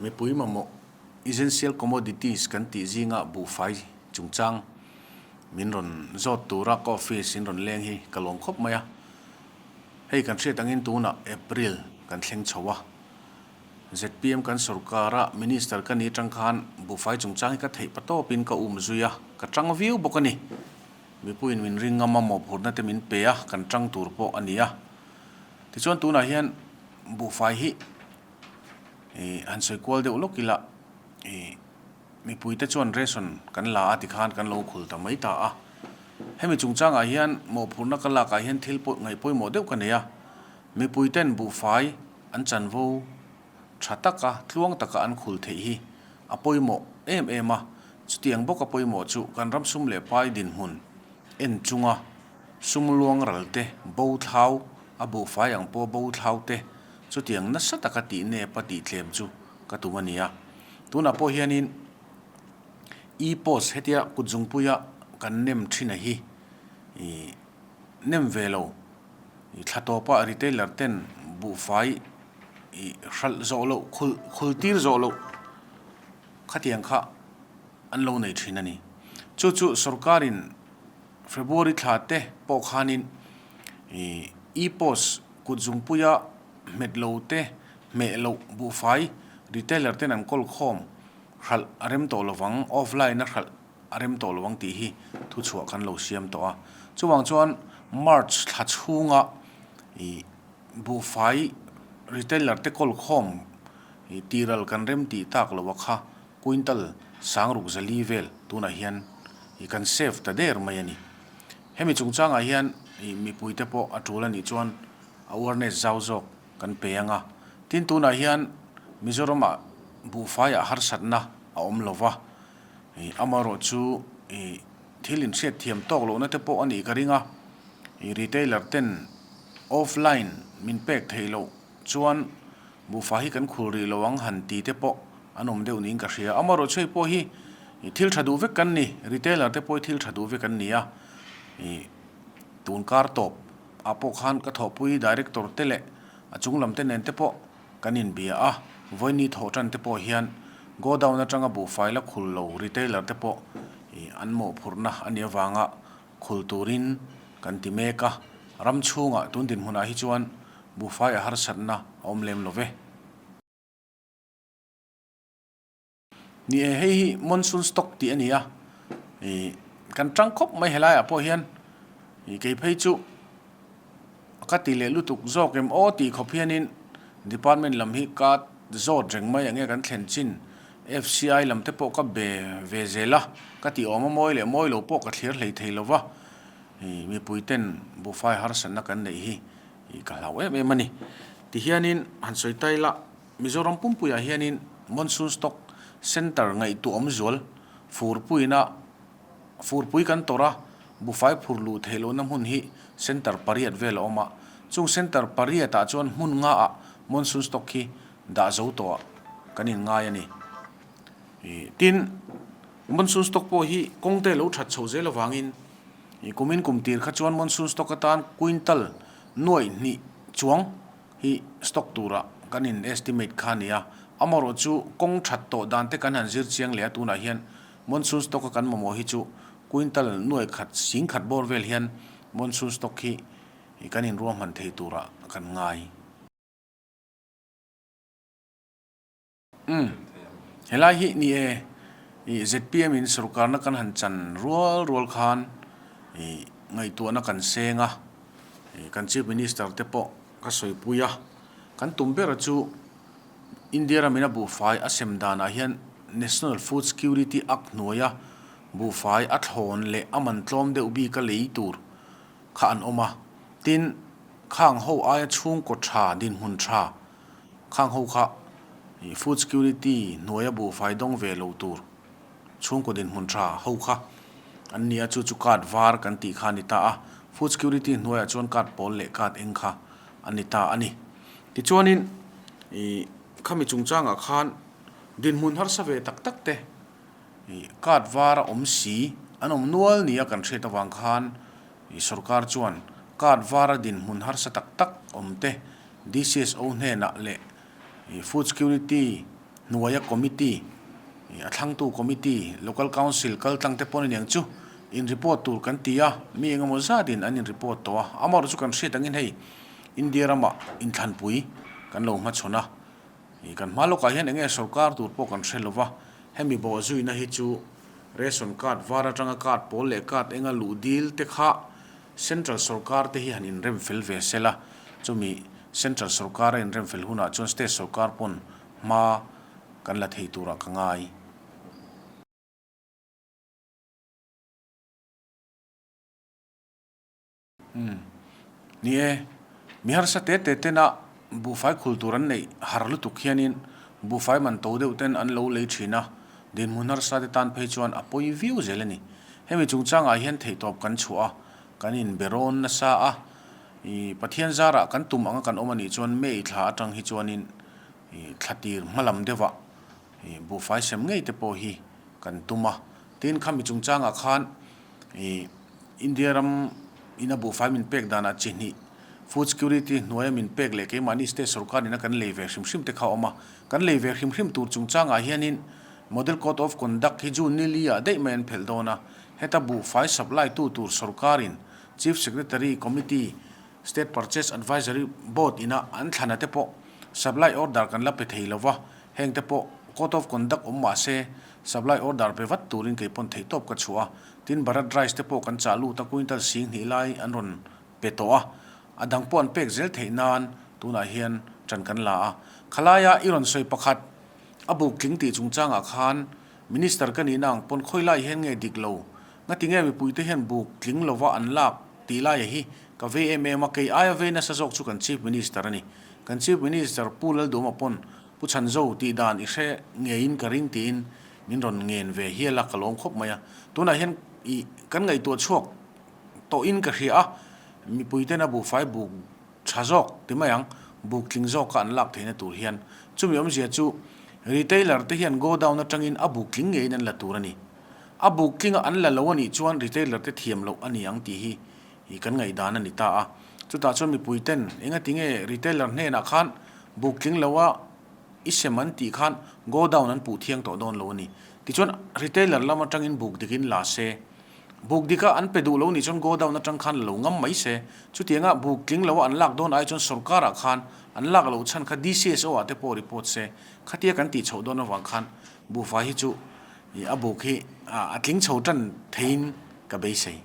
Mipui mamawh Essential Commodities kan tih zinga buhfai chungchang min rawn zawt tura ka office in rawn leng hi ka lawm khawp mai a. Hei kan hriat angin tunah April kan thleng chho a. Zpm kan sorkara Minister ka ni atang khan buhfai chungchang hi ka theih patawpin ka um zui a, ka tang viau bawk a ni. Mipuiin min ring ngam a, mawhphurhna te min pe a, kan tang tur pawh a ni a. Tichuan tunah hian buhfai hi ih han sawi kual deuh lawk ila ih mipuite chuan ration kan la a tikhan kan lo khul ta mai ta a. Hemi chungchangah hian mawhphurhna ka lakah hian thil pawh ngaih pawimawh deuh ka nei a. Mipuiten buhfai an chanvo tha taka tluang taka an khul theih hi a pawimawh em em a. Chutiang bawka pawimawh chu kan ram sum leh pai dinhmun en chunga sum luang ral te, bo thlau, a buhfai ang pawh bo thlau te, chutiang nasa taka tih nep a tih tlem chu ka tum a ni a. Tunah pawh hianin e-post hetia kut zungpuia kan nem thin a hi ih nem ve lo ih thla tawpa retailer ten buhfai ih hralh zawh loh khul khul tir zawh loh khatiang kha an lo nei thin a ni. Chu chu sorkarin February thla te pawh khanin ih e-post kut zungpuia hmet lo te, hmeh loh buhfai retailer ten an kawl khawm hralh a rem tawh lovang, offline a hralh a rem tawh lovang tih hi thuchhuah kan lo siam tawh a. Chuvang chuan March thla chhunga ih buhfai retailer te kawl khawm ih tiral kan rem tih tak lo a kha quintal sangruk zali vel tunah hian ih kan save ta der mai a ni. Hemi chungchangah hian ih mipuite pawh a tul a nih chuan awareness zau zawk kan pe ang a. Tin tunah hian Mizoramah buhfaiah harsatna a awm lo va, ih amaherawh chu ih thil inhriat thiam tawk lohna te pawh a nih ka ring a, ih retailer ten offline min pek theih loh chuan buhfai hi kan khul rih lo ang han ti te pawh an awm deuh niin ka hria. Amaherawh chu hei pawh hi ih thil tha duh vek kan ni, retailer te pawh hi thil tha duh vek an ni a, ih tun kar tawp ah pawh khan ka thawhpui director te leh a chung lam te nen te pawh kan inbia a, vawiini thawh tan te pawh hian godown atanga buhfai la khul lo retailer te pawh ih an mawhphurhna a nih avanga khul turin kan ti mek a, ram chhungah tun dinhmunah hi chuan buhfai a harsatna a awm lem lo ve. Ni e, hei hi monsoon stock tih a ni a, ih kan tang khawp mai helaiah pawh hian ih kei phei chu ka ti leh lutuk zawk em aw tih khawp hianin department lam hi ka zawt reng mai ang nge kan thlen chin F_C_I lam te pawh ka be ve zel a, ka tih awm a mawi leh mawi lo pawh ka thlir hlei thei lo va, ih mipui ten buhfai harsatna kan neih hi ih ka hlau em em a ni. Tihianin han sawi ta ila. Mizoram pumpuiah hianin Monsoon Stock Centre ngaihtuah awm zual furpuina furpui kan tawrh a, buhfai phur luh theih lohna hmun hi Centre pariat vel a awm a. Chung Centre pariatah chuan hmun ngaah Monsoon Stock hi dah zo tawhah kan inngai a ni. Tin, Monsoon Stock pawh hi kawngte lo that chho zel avangin kumin kum tir kha chuan Monsoon Stock atan quintal nuaih hnih chuang hi stock tura kan in estimate kha a ni a, amaherawh chu kawng that tawh dan te kan han zir chiang leh a, tunah hian monsoon stock a kan mamawh hi chu quintal nuai khat sing khat bawr vel hian monsoon stock hi kan in ruahman thei turah kan ngai. Umm helai hi ni e ih zpm in sorkarna kan han chan rual rual khan ih ngaihtuahna kan seng a ih kan chief minister te pawh ka sawipui a kan tum ber chu India ramin a buhfai a sem danah hian National Food Security Act hnuaia buhfai a thlawn leh a man tlawm deuh bik a lei tur kha an awm a tin khang ho aia chhungkaw tha dinhmun tha Khang ho kha food security hnuaia buhfai dawng ve lo tur chhungkaw dinhmun tha ho kha an ni a, chu chu card var kan tih kha a ni ta a, food security hnuaiah chuan card pawl leh card eng kha a ni ta a ni. Tichuanin ih khami chungchangah khan dinhmun harsa ve tak tak te ih card var a awm si an awm nual nia kan hriat avang khan ih sorkar chuan card vara dinhmun harsa tak tak awm te DCSO hnenah leh Food Security hnuaia committee, a thlangtu committee, local council kal tlang te pawh aniang chu in report tur kan ti a, mi engemaw zatin an in report tawh a, amaherawhchu chu kan hriat angin hei India ramah inthlanpui kan lo hmachhawn a, kan hma lawkah hian enge sorkar tur pawh kan hre lova, hemi bawhzuina hi chu ration card var atanga card pawl leh card enga luh dil te kha Central sorkar te hi han inrem fel ve sela, chumi Central sorkar a inrem fel hunah chuan State sorkar pawn hma kan la thei turah ka ngai. Umm. Ni e, mi harsa te te tena buhfai khul tur an neih har lutuk hianin buhfai man to deuh ten an lo lei thin a, dinhmun harsa te tan phei chuan a pawi viau zel a ni. Hemi chungchangah hian theihtawp kan chhuah a, kan inbe rawn nasa a, ih Pathian zarah kan tum anga kan awm a nih chuan May thla atang hi chuanin ih thla tir hmalam deuhah ih buhfai sem ngei te pawh hi kan tum a. Tin, khami chungchangah khan ih India ram ina buhfai min pek danah chi hnih food security hnuaia min pek leh keimahni state sorkar ina kan lei ve hrim hrim te kha a awm a. Kan lei ve hrim hrim tur chungchangah hianin Model Code of Conduct hi June ni li ah daih mai an phelh dawn a, heta buhfai supply tu tur sorkarin Chief Secretary Committee, State Purchase Advisory Board ina an thlana te pawh supply order kan la pe thei lova, heng te pawh Code of Conduct awm mah se supply order pe vat turin kei pawn theihtawp ka chhuah a, tin Bharat Rice te pawh kan chah lut a quintal sing hnih lai an rawn pe tawh a, a dang pawh an pek zel theih nan tunah hian ṭan kan la a, khalaia i rawn sawi pakhat A buk tling tih chungchangah khan Minister ka nihna ang pawn khawi lai hian nge dik lo? Ngati nge mipuite hian buk tling lova an lak tih laia hi ka vei em em a, kei aia vei nasa zawk chu kan Chief Minister a ni. Kan Chief Minister Pu Lalduhma pawn Pu Chhanzo tih dan i hre ngeiin ka ring tiin min rawn ngen ve hial a, ka lawm khawp mai a. Tunah hian i kan ngaihtuah chhuak tawhin ka hria a, mipuiten a buhfai buk Tha zawk ti mai ang, buk tling zawka an lak theihna tur hian. Chumi awmzia chu retailer te hian godown atangin a buk tling ngeiin an la tur a ni. A buk tlinga an la lo a nih chuan retailer te thiam loh a ni ang tih hi i kan ngaihdan a ni ta a. Chutah chuan mipui ten engati nge retailer hnenah khan buk tling lo a i sem an tih khan godown an puh thiang tawh dawn lo a ni. Tichuan retailer lam atangin buk dikin la se. Buk dika an pe duh lo nih chuan godown atang khan la lo ngam mai se. Chutianga buk tling loa an lak dawn ai chuan sorkarah khan an lak loh chhan kha DCSO ah te pawh report se. Khatia kan tih chhoh dawn avang khan buhfai hi chu a buk hi a tling chho tan theiin ka beisei.